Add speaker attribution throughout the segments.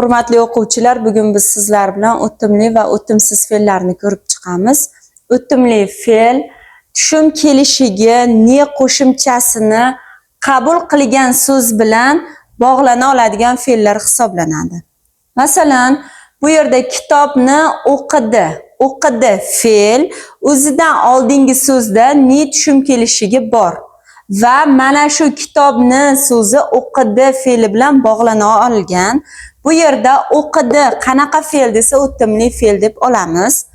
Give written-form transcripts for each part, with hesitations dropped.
Speaker 1: Hurmatli o'quvchilar, bugun biz sizlar bilan o'timli va o'timsiz fe'llarni ko'rib chiqamiz. O'timli fe'l tushum kelishiga ne qo'shimchasini qabul qilgan so'z bilan bog'lana oladigan fe'llar hisoblanadi. Masalan, bu yerda kitobni o'qidi. O'qidi fe'l o'zidan oldingi so'zda ne tushum kelishiga bor. Va mana shu kitobni so'zi o'qidi fe'li bilan bog'lana olgan. Bu yerda o'qidi qanaqa fe'l desa, o'timli fe'l deb olamiz.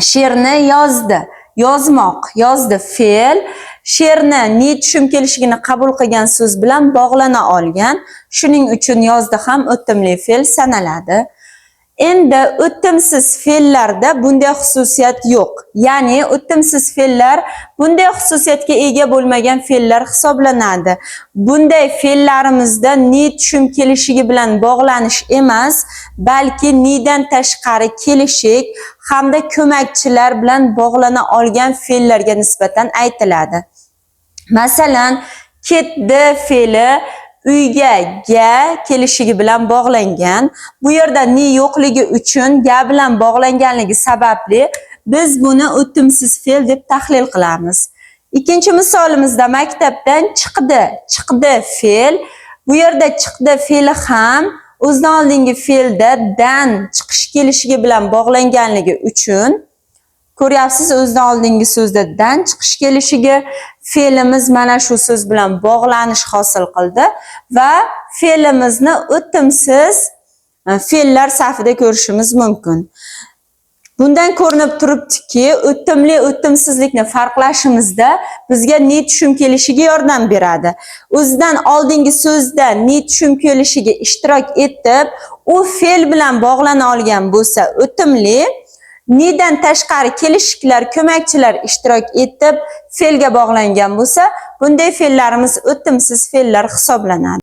Speaker 1: She'rni yozdi. Yozmoq, yozdi fe'l. She'rni ne tushum kelishligini qabul qilgan so'z bilan bog'lana olgan. Shuning uchun yozdi ham o'timli fe'l sanaladi. Endi o'timsiz fe'llarda bunday xususiyat yo'q. Ya'ni o'timsiz fe'llar bunday xususiyatga ega bo'lmagan fe'llar hisoblanadi. Bunday fe'llarimizda ne tushum kelishiga bilan bog'lanish emas, balki nedan tashqari kelishik hamda ko'makchilar bilan bog'lana olgan fe'llarga nisbatan aytiladi. Masalan, ketdi fe'li uyga ga kelishiga bilan bog'langan. Bu yerda ne yo'qligi uchun ga bilan bog'langanligi sababli biz buni o'timsiz fe'l deb tahlil qilamiz. Ikkinchi misolimizda maktabdan chiqdi, chiqdi fe'l. Bu yerda chiqdi fe'li ham o'zidan oldingi fe'lda dan chiqish kelishiga bilan bog'langanligi uchun, ko'ryapsiz, o'zidan oldingi so'zda dan chiqish kelishiga fe'limiz mana shu so'z bilan bog'lanish hosil qildi va fe'limizni o'timsiz fe'llar safida ko'rishimiz mumkin. Bundan ko'rinib turibdiki, o'timli o'timsizlikni farqlashimizda bizga ne tushum kelishiga yordam beradi. O'zidan oldingi so'zda ne tushum kelishiga ishtirok etib, u fe'l bilan bog'lana olgan bo'lsa o'timli, nedan tashqari kelishiklar, ko'makchilar ishtirok etib fe'lga bog'langan bo'lsa, bunday fe'llarimiz o'timsiz fe'llar hisoblanadi.